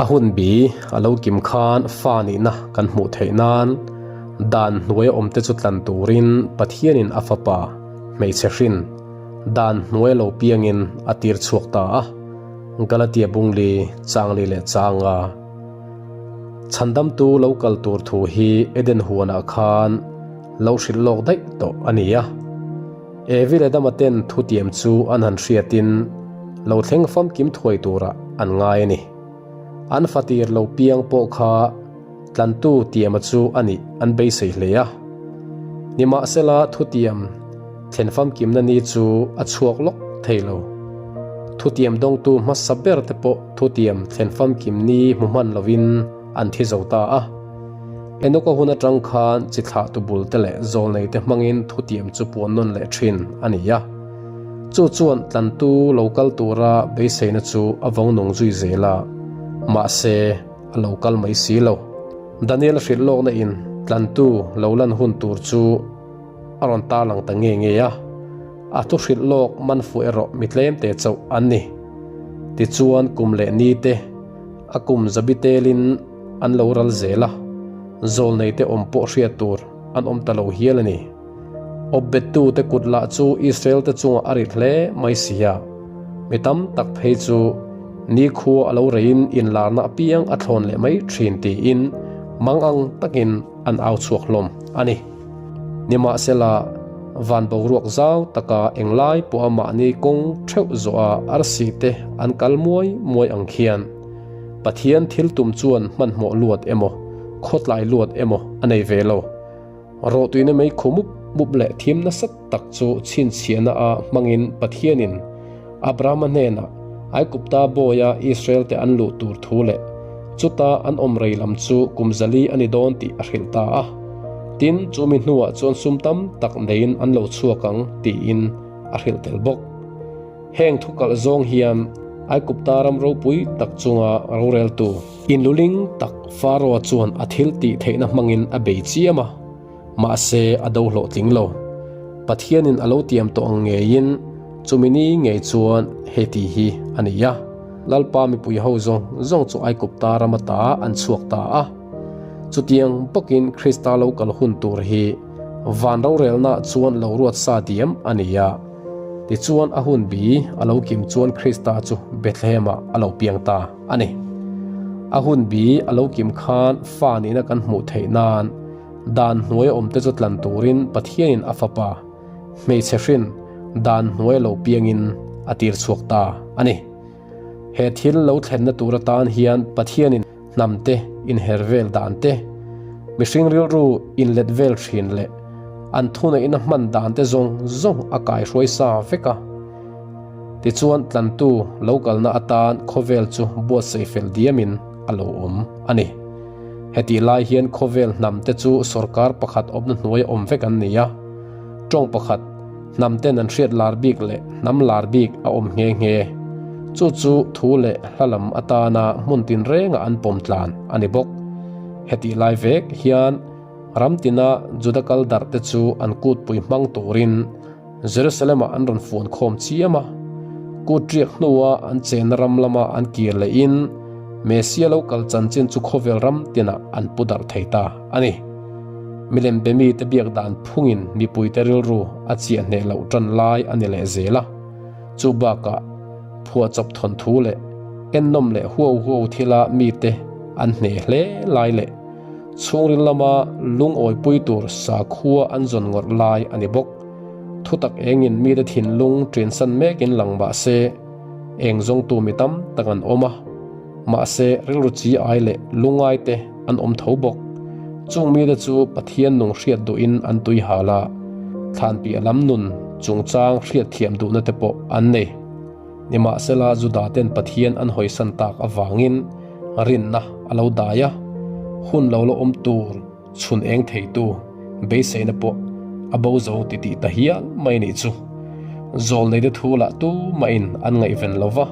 A hun bi a lo kim khan fa nihna kan hmuh theih nan dan hnuaia awmte chu tlan turin Pathianin a Fapa, hmeichhe hrin, dan hnuaia lo piangin a tir chhuak ta a, Galatia bungli, changli leh changa. Chhandamtu lo kal tur thu hi Eden huanah khan lo hrilh lawk daih tawh a ni a. Evi leh Dama ten thutiam chu an han hriatin lo thleng famkim thuai turah an ngai a ni. An fatir lo piang pawh kha tlantu tiama chu a nih an beisei hle a. Nimahsela thutiam thlen famkimna ni chu a chhuak lawk thei lo. Thutiam dawngtu hmasa ber te pawh thutiam thlen famkim ni hmu hman lovin an thi zo ta a. Enoka hun atang khan chi thlahtu bul te leh zawlnei te hmangin thutiam chu puan nawn leh thin a ni a. Chu chuan tlantu lo kal tura beiseina chu a vawng nung zui zel a, mahse a lo kal mai si lo. Daniel hrilh lawkna in tlantu lo lan hun tur chu a rawn tarlang ta nge nge a, a thu hrilh lawk man fuh erawh mi tlem te chauh an ni. Tichuan kum leh ni te a kum zabi telin an lo ral zel a, zawlnei te awm pawh hriat tur an awm ta lo hial a ni. Awpbettu te kut lah chu Israel te chungah a rit hle mai si a, mi tam tak phei chu nikhua a lo reiin inlarna apiang a thlawn leh mai thin tiin mangang takin an au chhuak hlawm a ni. Nimahsela, van boruak zau taka englai pawha mahni kawng theuh zawha arsi te an kal muai muai ang khian Pathian thil tum chuan hmanhmawh luat emaw, khawtlai luat emaw a nei ve lo. Rawhtuina mei khu mup mup leh thim nasa tak chu chhinchhiahna a hmangin Pathianin Abrahama hnenah Aigupta bawia Israelte an luh tur thu leh chuta an awm rei lam chu kum zali a ni dawn tih a hrilh ta a. Tin, chumi hnuah chuan sum tam tak neiin an lo chhuak ang tiin a hrilh tel bawk. Heng thu kalh zawng hian Aigupta ram ropui tak chunga roreltu inluling tak Pharaoh chuan a thil tih theihna hmangin a bei chiam a, mahse a do hlawhtling lo. Pathianin a lo tiam tawh ang ngeiin chumi ni ngei chuan heti hi a ni a, Lalpa mipui ho zawng zawng chu Aigupta ram ata an chhuak ta a. Chutiang bawkin Krista lo kal hun tur hi van rorelna chuan lo ruat sa diam a ni a. Tichuan a hun bi a lo kim chuan Krista chu Bethlehem-ah a lo piang ta a ni. A hun bi a lo kim khan fa nihna kan hmuh theih nan dan hnuaia awmte chu tlan turin Pathianin a Fapa, hmeichhe hrin, dan hnuaia lo piangin a tir chhuak ta a ni. He thil lo thlenna tur atan hian Pathianin hnamte inher vel dan te, mihring rilru inlet vel thin leh an thuneihna hman dan te zawng zawng a kaihruai sa vek a. Tichuan tlantu lo kalna atan khawvel chu buatsaih fel diamin a lo awm a ni. Hetih lai hian khawvel hnamte chu sorkar pakhat awmna hnuaia awm vek an ni a, tawng pakhat, Hnam ten an hriat lar bik leh hnam lar bik a awm nghe nghe. Chu chu thu leh hla lam atana hmun tinrenga an pawm tlan a ni bawk. Hetih lai vek hian ram tina Juda kal darh te chu an kutpui hmang turin Jerusalem-ah an rawn fuan khawm chiam a. Kut riak hnua an chenna ram lama an kir lehin Messia lo kal chanchin chu khawvel ram tinah an pu darh thei ta a ni. Milem be mite biak dan phungin mipuite rilru a chiah hneh loh tan lai a ni leh zel a. Chu bakah phuahchawp thawnthu leh ennawm leh huau huau thila mite an hneh hle lai leh chhungril lama lungawipui tur sakhua an zawn ngawrh lai a ni bawk. Thutak engin mite thinlung ṭinsan mekin lang mah se eng zawngtu mi tam tak an awm a. Mahse rilru chi ai leh lungai te an awm tho bawk. Chung mite chu Pathian nung hriat duhin an tui hal a, thlan piah lam nun chungchang hriat thiam duhna te pawh an nei. Nimahsela Juda ten Pathian an hawisan tak avangin rinna a lo dai a, hun lo la awm tur Chhun eng theitu beiseina pawh a bo zo ti tih ta hial mai nih chu. Zawlneite thu lah tu mahin an ngaihven lo va,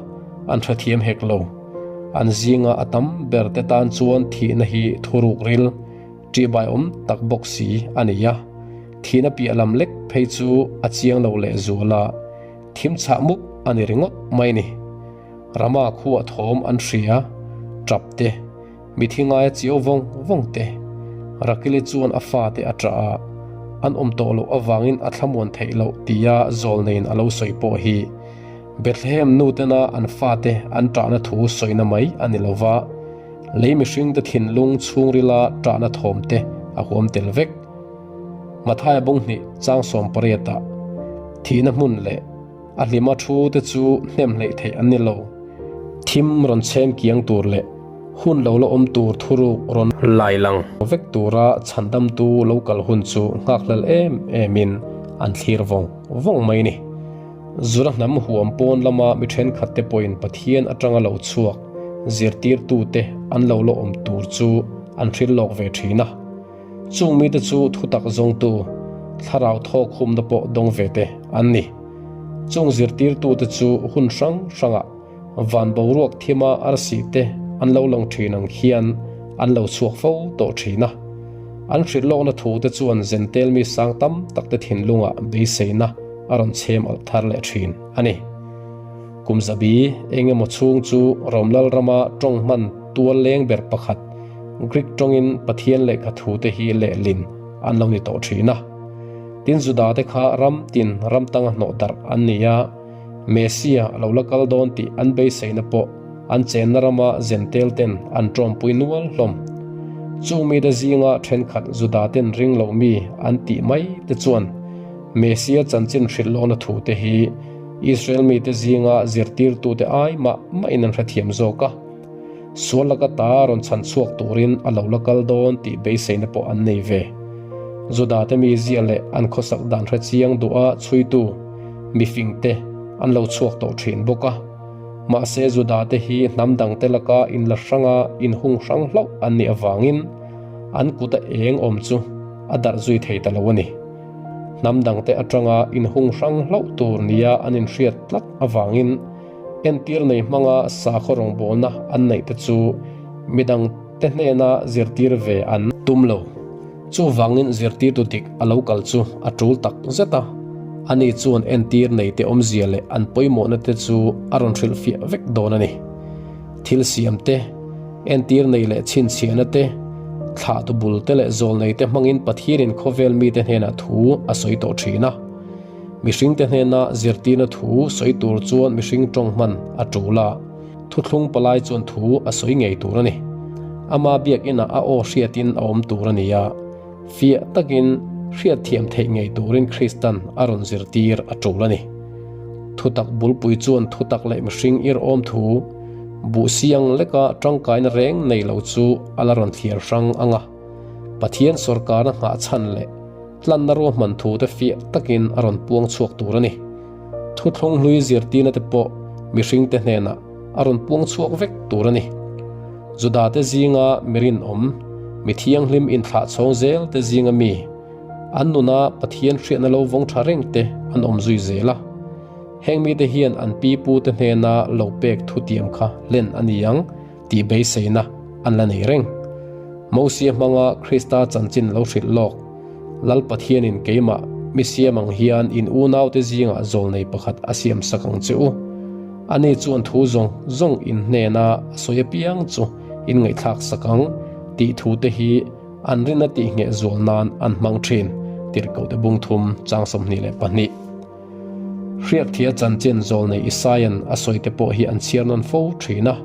an hrethiam hek lo. An zinga a tam ber te tan chuan thihna hi thuruk ril, ṭihbaiawm tak bawk si a ni a. Thihna piah lam lek phei chu a chiang lo leh zual a, thim chhah mup a ni ringawt mai ni. Rama khuah thawm an hria. Ṭap te, mithi ngaia chiau vawng vawng te, Rakili chuan a fate a ṭah a, an awm tawh loh avangin a thlamuan theih loh tia zawlneiin a lo sawi pawh hi Bethlehem nu tena an fate an ṭahna thu sawina mai a ni lo va, lei mihringte thinlung chhungrila ṭahna thawm te a huam tel vek. Mathaia bunghnih chang sawmpariatah thihna hmun leh A hlima thu te chu hnem hleih theih an ni lo. Thim rawn chhem kiang tur leh hun lo la awm tur thuruk rawn lai lang vek tura chhandamtu lo kal hun chu nghakhlel em emin an thlir vawng vawng mai ni. Zura hnam huam pawn lama mi thenkhat te pawhin Pathian atanga lo chhuak zirtirtute an lo la awm tur chu an hrilh lawk ve thin a. Chung mite chu thutak zawngtu, thlarau thawk humna pawh dawng ve te an ni. Chung zirtirtute chu hun hrang hrangah van boruak thima arsi te an lo lang thin ang hian an lo chhuak fo tawh thin a. An hrilh lawkna thu te chuan Zentel mi sang tam tak te thinlungah beiseina a rawn chhem alh thar leh thin a ni. Kum zabi eng emaw chhung chu Rom Lalrama tawng hman tual leng ber pakhat Greek tawngin Pathian lehkha thute hi lehlin an lo ni tawh thin a. Tin Judate kha ram tin ram tanga hnawh darh an ni a, Messiah a lo la kal dawn tih an beiseina pawh an chenna rama Zentel ten an tawmpui nual hlawm. Chung mite zinga thenkhat Judaten ring lo mi an tih mai te chuan Messiah chanchin hrilh lawkna thute hi Israel mite zinga zirtirtute ai mah mahin an hrethiam zawk a. Sual laka ta rawn chhan chhuak turin a lo la kal dawn tih beiseina pawh an nei ve. Judate mizia leh an khawsak dan hre chiang duha chhuitu mifingte an lo chhuak tawh thin bawk a. Mahse Judate hi hnam dangte laka inla hranga inhung hrang hlauh an nih avangin an kuta eng awm chu a darh zui thei ta lo a ni. Hnam dangte atanga inhung hrang hlauh tur nia an inhriat tlat avangin Entir nei hmanga sakhaw rawngbawlna an neih te chu midang te hnena zirtir ve an tum lo. Chuvangin zirtirtu dik a lo kal chu a tul tak zet a, ani chuan entir nei te awmzia leh an pawimawhna te chu a rawn hrilhfiah vek dawn a ni. Thil siam te, entir nei leh chhinchhiahna te, thlahtu bul te leh zawlnei te hmangin Pathianin khawvel mite hnenah thu a sawi tawh thin a. Mihringte hnena zirtirna thu sawi tur chuan mihring tawng hman a tul a, thuthlung palai chuan thu a sawi ngei tur a ni. Ama biakinah a aw hriatin a awm tur a ni a, fiah takin hriatthiam theih ngei turin Kristan a rawn zirtir a tul a ni. Thutak bulpui chuan thutak leh mihring irhawm thu buh siang leka tangkaina reng nei lo chu a la rawn thliar hrang ang a, Pathian sawrkarna nghahchhan leh Tlanna ruahman thu te fiah takin a rawn puang chhuak tur a ni. Thuthlung hlui zirtirna te pawh mihring te hnenah a rawn puang chhuak vek tur a ni. Juda te zinga mi rinawm, mi thianghlim inthlah chhawng zel te zinga mi, an nuna Pathian hriatna lo vawng tha reng te an awm zui zel a. Heng mite hian an pi pu te hnena lo pek thutiam kha hlen a ni ang tih beiseina an la nei reng. Mosia hmanga Krista chanchin lo hrilh lawk, Lal Pathianin keimah mi siam ang hian in unaute zingah zawlnei pakhat a siam sak ang che u. Ani chuan thu zawng zawng in hnena a sawi apiang chu in ngaihthlak sak ang tih thute hi an rinna tihngheh zual nan an hmang thin, Tirhkohte Bungthum chang 22. Hriakthia chanchin zawlnei Isaia'n a sawite pawh hi an chhiar nawn fo thin a.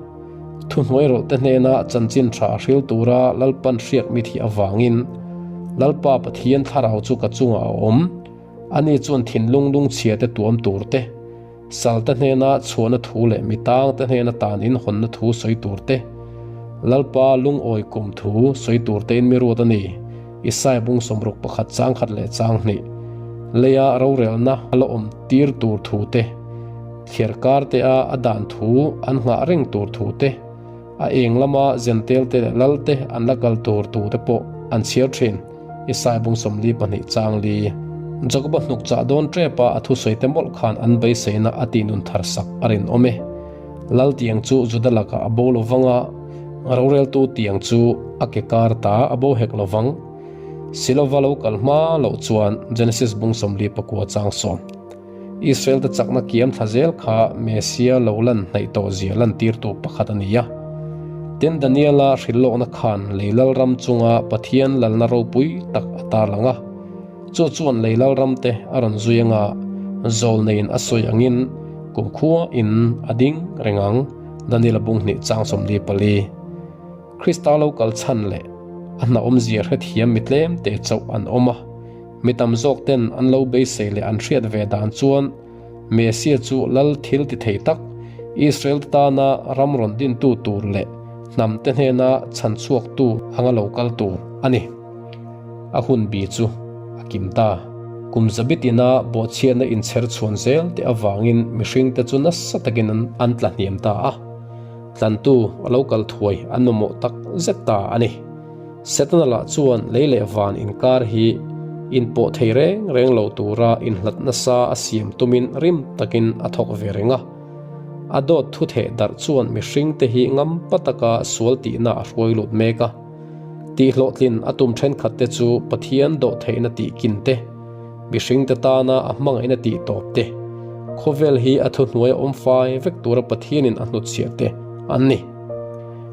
Thuhnuai rawlhte hnena chanchin tha a hril tura Lalpan hriak mi thih avangin Lalpa Pathian thlarau chu ka chungah a awm. Ani chuan thinlung lungchhia te tuam tur te, salte hnena chhuahna thu leh mi tangte hnena tan inhawnna thu sawi tur te, Lalpa lungawi kum thu sawi tur tein mi ruat a ni. Isaiah bung 61 chang khat leh chang hnih, leia rorelna a la awm tir tur thu te, thliar kar te a a dan thu an nghah reng tur thu te, a eng lama zentel te leh lal te an la kal tur tu te pawh an chhiar thin. Isaiah bung 42 chang li. Jakoba hnuk chah dawn tep a a thusawi te mawlh khan an beiseina a tihnun thar sak a rinawm e. Lal tiang chu Juda lakah a bo lo vang a, roreltu tiang chu a ke kar ta a bo hek lo vang. Silova lo kal hma loh chuan Genesis bung 49 chang sawm. Israel te chakna kiam thla zel kha Messia lo lan hnaih tawh zia lantirtu pakhat a ni a. Tin, Daniela hrilhlawkna khan lei lalram chunga Pathian lalna ropui tak a tarlang a. Chu chuan lei lalram te a rawn zui anga zawlneiin a sawi angin kumkhua in a ding reng ang, Daniela bung hnih chang 44. Krista lo kal chhan leh a hna awmzia hrethiam mi tlem te chauh an awm a, mi tam zawk ten an lo beisei leh an hriat ve dan chuan Mesia chu lal thil ti thei tak, Israel te tana ram rawn dintu tur leh hnam te hnena chhan chhuaktu anga lo kal tur a ni. A hun bi chu a kim ta. Kum zabit ina bawhchhiatna inchher chhuan zel te avangin mihring te chu nasa takin an tla hniam ta a. Tlantu a lo kal thuai an mamawh tak zet ta a ni. Setana lah chuan lei leh van inkar hi inpawh thei reng reng lo tura inhlat nasa a siam tumin rim takin a thawk ve reng a. A dawt thu theh darh chuan mihringte hi ngampa taka sual tihna a hruai lut mek a. Tihhlawhtlin a tum thenkhatte chu Pathian dawhtheihna tihkin te, mihringte tana a hmangaihna tih tawp te, khawvel hi a thuhnuai a awm fai vek tura Pathianin a hnutchhiah te an ni.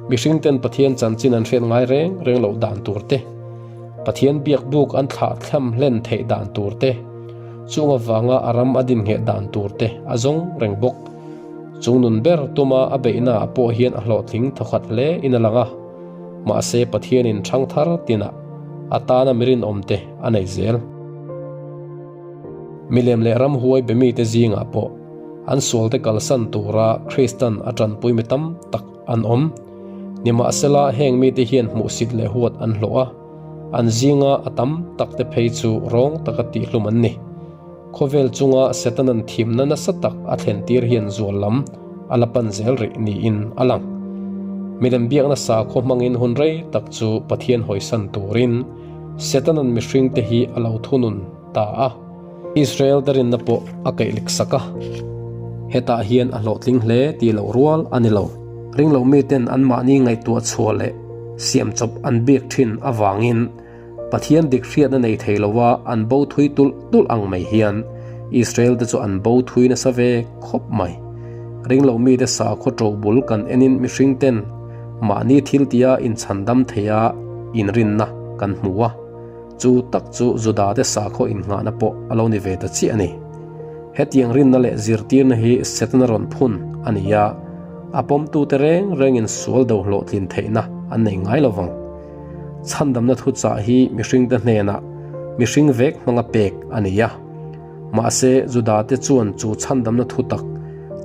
Mihringten Pathian chanchin an hriat ngai reng reng loh dan tur te, Pathian biak buk an thlah thlam hlen theih dan tur te, chung avanga a ram a din ngheh dan tur te a zawng reng bawk. Chung nun ber tuma a beihna ah pawh hian a hlawhtling thawkhat hle in a lang a, mahse Pathianin ṭhang thar tinah a tana mi rinawm te a nei zel. Milem leh ramhuai be mite zingah pawh an sualte kalsan tura Kristan a ṭanpui mi tam tak an awm. Nimahsela heng mite hian hmuhsit leh huat an hlawh a, an zinga a tam takte phei chu rawng taka tihhlum an ni. Khawvel chunga Setanan thimna nasa tak a thlentir hian zual lam a la pan zel rih niin a lang. Milem biakna sakhaw hmangin hun rei tak chu Pathian hawisan turin Setanan mihringte hi a lo thunun ta a. Israel te rinna pawh a kaih lek sak a, hetah hian a hlawhtling hle tih loh rual a ni lo. Ringlo miten anmahni ngaihtuah chhuah leh siamchawp an biak thin avangin Pathian dik hriatna nei thei loa an bo thui tulh tulh ang mai hian Israel te chu an bo thui nasa ve khawp mai. Ringlo mite sakhaw ṭo bul kan enin mihring ten mahni thil tia inchhandam theia inrinna kan hmu a. Chu tak chu Judate sakhaw innghahna pawh a lo ni ve ta chiah a ni. Hetiang rinna leh zirtirna hi Setana rawn phun a ni a, a pawmtute reng rengin sual do hlawhtlin theihna an nei ngai lo vang. Chhandamna thuchah hi mihringte hnenah mihring vek hmanga pek a ni a. Mahse, Judate chuan chu chhandamna thutak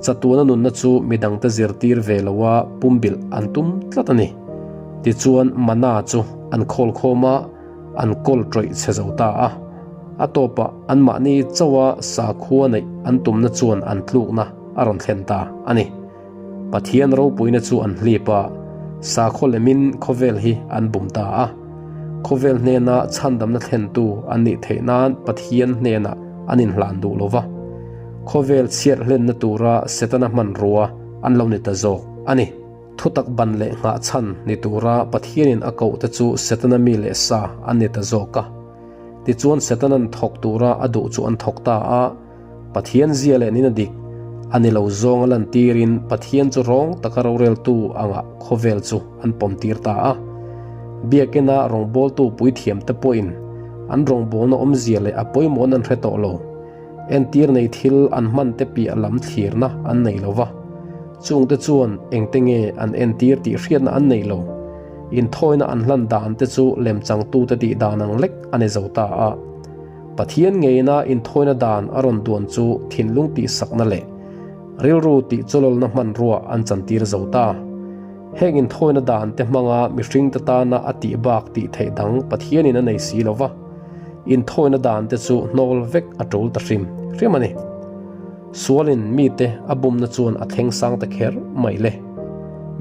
chatuana nunna chu midangte zirtir ve loa pumbilh an tum tlat a ni. Tichuan, mana chu an khawlkhawm a, an kawl tawih chhe zo ta a. A tawpah anmahni chauha sakhua neih an tumna chuan an tlukna a rawn thlen ta a ni. Pathian ropuina chu an hlip a, sakhaw lemin khawvel hi an bum ta a. Khawvel hnena chhandamna thlentu an nih theih nan Pathian hnenah an inhlan duh lo va. Khawvel chhiat hlenna tura Setana hmanrua an lo ni ta zawk a ni. Thutak ban leh nghah chhan ni tura Pathianin a koh te chu Setana mi leh sa an ni ta zawk a. Tichuan Setana'n thawk tura a duh chu an thawk ta a, Pathian zia leh nina dik a ni lo zawng a lantirin Pathian chu rawng taka roreltu angah khawvel chu an pawmtir ta a. Biakina rawngbawltu puithiamte pawhin an rawngbawlna awmzia leh a pawimawhna an hre tawh lo. Entir nei thil an hman te piah lam thlirna an nei lo va, chungte chuan engte nge an entir tih hriatna an nei lo. Inthawina an hlan dan te chu lemchangtute tih dan ang lek a ni zo ta a. Pathian ngeina inthawina dan a rawn duan chu thinlung tihsakna leh rilru tihchawlawlna hmanrua an chantir zo ta. Heng inthawina dan te hmanga mihringte tana a tih bak tih theih dang Pathianin a nei si lo va. Inthawina dan te chu hnawl vek a tul ta hrim hrim a ni. Sualin mite a bumna chuan a thleng sang ta kher mai le.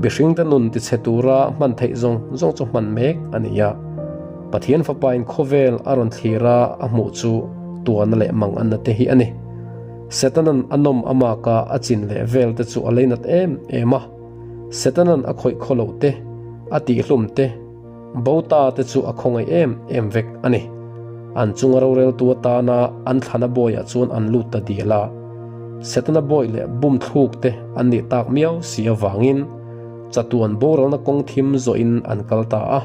Mihringte nun tichhe tura hman theih zawng zawng chu hman mek a ni a. Pathian Fapain khawvel a rawn thlir a, a hmuh chu tuana leh manganna te hi a ni. Setanan a nawm a maka a chin leh vel te chu a leinat em em a. Setanan a khawih khaw loh te, a tihhlum te, Bota te chu a khawngaih em em vek a ni. An chunga roreltu atana an thlana bawiah chuan an lut ta dial a. Setana bawi leh bum thluk te an nih tak miau si avangin. Chatuan boralna kawng thim zawhin an kal ta a.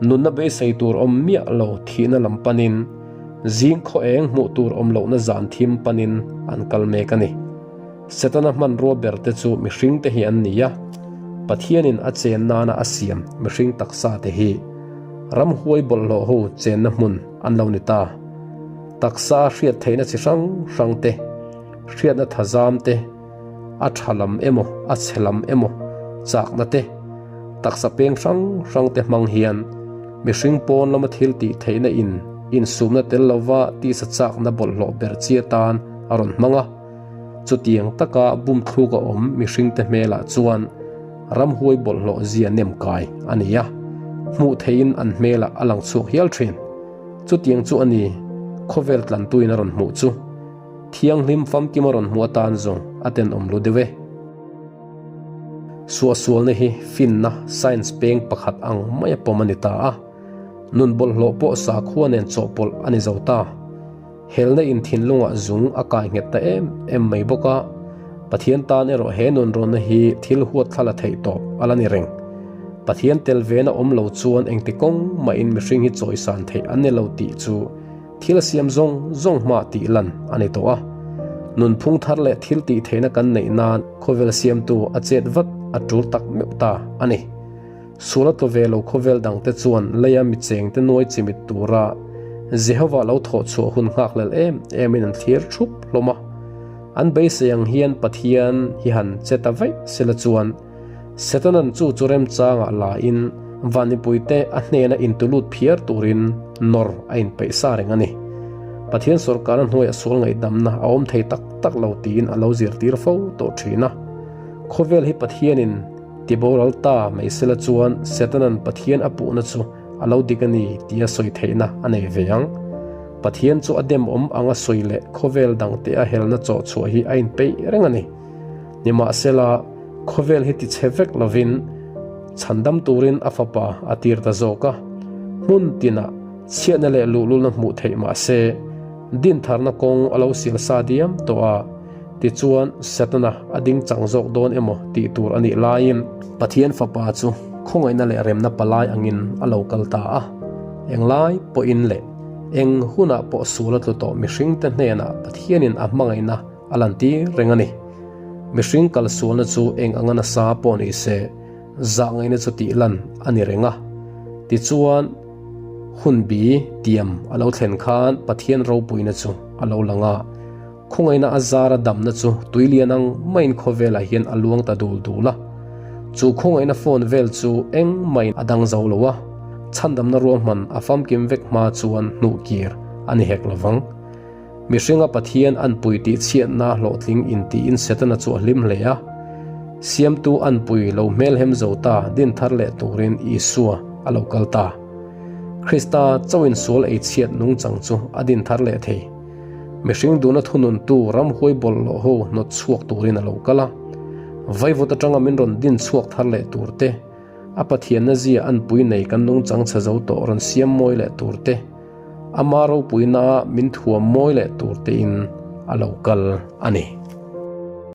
Nunna beisei tur awm miah lo thihna lam panin, zing khaw eng hmuh tur awm lohna zan thim panin an kal mek a ni. Setana hmanrua ber te chu mihring te hi an ni a, Pathianin a chen nana a siam mihring taksa te hi ramhuai bawlhhlawh ho chenna hmun an lo ni ta. Taksa a hriat theihna chi hrang hrang te, hriatna thazam te, a tha lam emaw a chhe lam emaw chakna te, taksa peng hrang hrang te hmang hian mihring pawn lama thil tih theihna in insumna tel lova tisa chakna bawlhhlawh ber chi atan a rawn hmang a. Chutiang taka bumthluk a awm mihringte hmelah chuan ramhuai bawlhhlawh zia nem kai a ni a, hmuh theihin an hmelah a lang chhuak hial thin. Chutiang chu a ni, khawvel tlantuin a rawn hmuh chu. Thianghlim famkim a rawn hmuh atan zawng a tenawm lu deuh e. Suahsualna hi finna, science, peng pakhat ang maia pawm a ni ta a, nun bawlhhlawh pawh sakhua nen chawhpawlh a ni zo ta. Helna in thinlungah zung a kai nghet ta em em mai bawk a, Pathian tan erawh he nunrawnna hi thil huat thla la theih tawp a la ni reng. Pathian tel vena awm lo chuan engti kawng mahin mihring hi chawisan theih an ni lo tih chu thil a siam zawng zawng hma tih lan a ni tawh a. Nunphung thar leh thil tih theihna kan neih nan khawvel siamtu a chet vat a tul tak meuh ta a ni. Sual a tlaw ve lo khawvel dangte chuan leia mi chengte nuai chimit tura Jehovah lo thawh chhuah hun nghakhlel em emin an thlir thup hlawm a. An beisei ang hian Pathian hi han che ta vaih sela chuan Setanan chu chu remchangah lain van mipuite a hnena intulut phiar turin nawr a inpeih sa reng a ni. Pathian sawrkarna hnuaiah sual ngaihdamna a awm thei tak tak lo tiin a lo zirtir fo tawh thin a. Khawvel hi Pathianin Tiboral ta mai sela chuan Setanan Pathian a puhna chu a lo dik a ni tia sawi theihna a nei ve ang. Pathian chu a demawm anga sawi leh khawvel dangte a helna chawh chhuah hi a inpeih reng a ni. Nimahsela, khawvel hi tichhe vek lovin chhandam turin a fapa a tir ta zawk a. Hmun tinah chhiatna leh luhlulna hmuh theih mah se, dintharna kawng a lo sial sa diam tawh a. Tichuan, Setana a ding chang zawk dawn emaw tih tur a nih laiin, Pathian Fapa chu khawngaihna leh remna palai angin a lo kal ta a. Englai pawhin leh eng hunah pawh sual a tlu tawh mihringte hnenah Pathianin a hmangaihna a lantir reng a ni. Mihring kalsualna chu eng anga nasa pawh ni se, zahngaihna chu tih lan a ni reng a. Tichuan, hun bi tiam a lo thlen khan Pathian ropuina chu a lo lang a. Khawngaihna a zara damna chu tui lian ang maiin khawvelah hian a luang ta dul dul a. Chu khawngaihna phone vel chu engmahin a dang zo lo a, chhandamna ruahman a famkim vek hma chuan hnuh kir a ni hek lovang. Mihringa Pathian anpui tih chhiatna hlawhtling intiin Setana chu a hlim hle a. Siamtu anpui lo hmelhem zo ta din thar leh turin Isua a lo kal ta. Krista chauhin sual ei chhiat nungchang chu a din thar leh thei. Mihring duhna thununtu ramhuai bawlhhlawh ho hnawt chhuak turin a lo kal a. Vaivut atanga min rawn din chhuak thar leh tur te, a Pathianna zia anpui nei kan nungchang chhe zo tawh rawn siam mawi leh tur te, ama ropuina min thuam mawi leh tur tein a lo kal a ni.